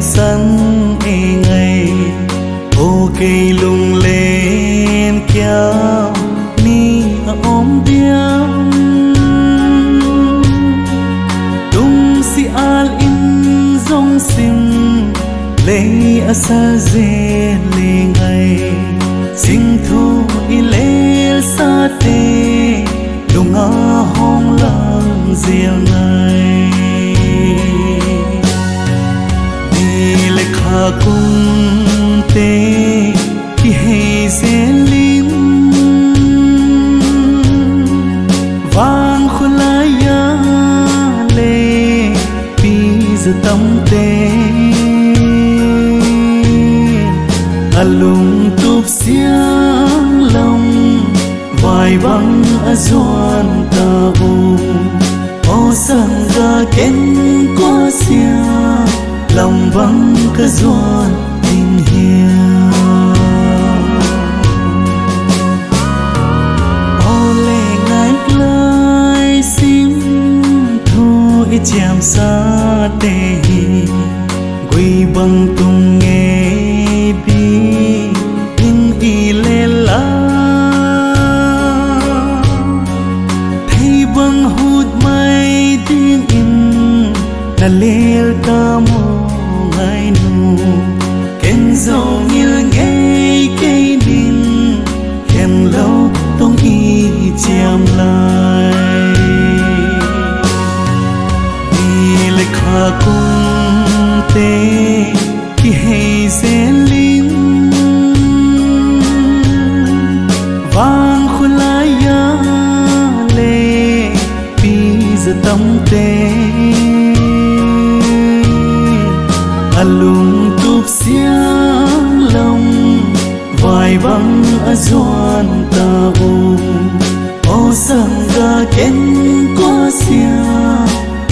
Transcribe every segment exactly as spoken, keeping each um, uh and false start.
San e ngai, o kei lunglen kia ni a om diam. Tungsi al in zong sim lei a sa zel le ngai. Sing thu i lel sate lunga hong lang zel ngai. Ni le kha kum te kihei zel in, vang khulai a le pi za tam te a lungtup siang lam vai bang a zuan ta u. O sangga ken kua sia lam bang ka zuan ding hia. O le ngai lai sim thu i chiam sate hi. Gui bang tung ngei di in i lel a. Thei bang hut mai ding in na lel ta mo ngai nu. Ken zong ngil ngei kei ding, khen lou tong i chiam lai. Ni le kha kum te kihei zel in, vang khulai a le pi za tam te a lungtup siang lam vai bang a zuan ta u. O sangga ken kua sia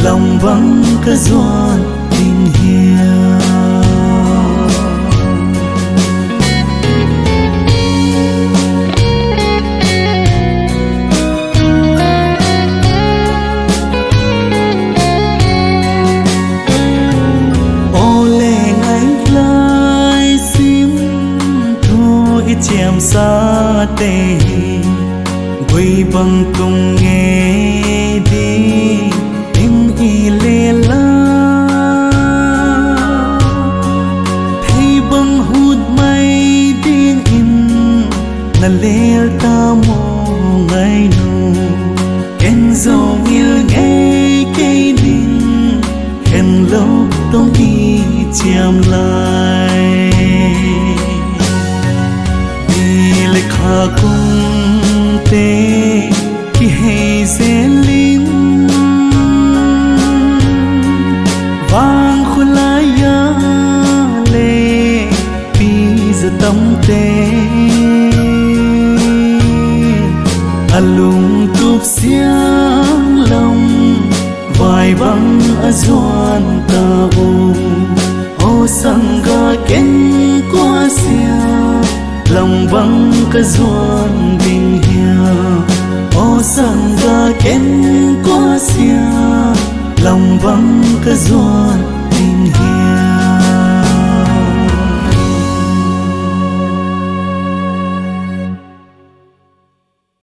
lam bang ka zuan ding hia. O le ngai lai sim thu i chiam sate hi. Gui bang tung ngei di in i lel a. Thei bang hut mai ding in na lel ta mo ngai nu. Ken zong ngil ngei kei ding, khen lou tong i chiam lai. Ni le kha kum te kihei zel in, vang khulai a le pi za tam te a lungtup siang lam vai bang a zuan ta u. O sangga ken kua sia lam bang ka zuan ding hia. O sangga ken kua sia lam bang ka zuan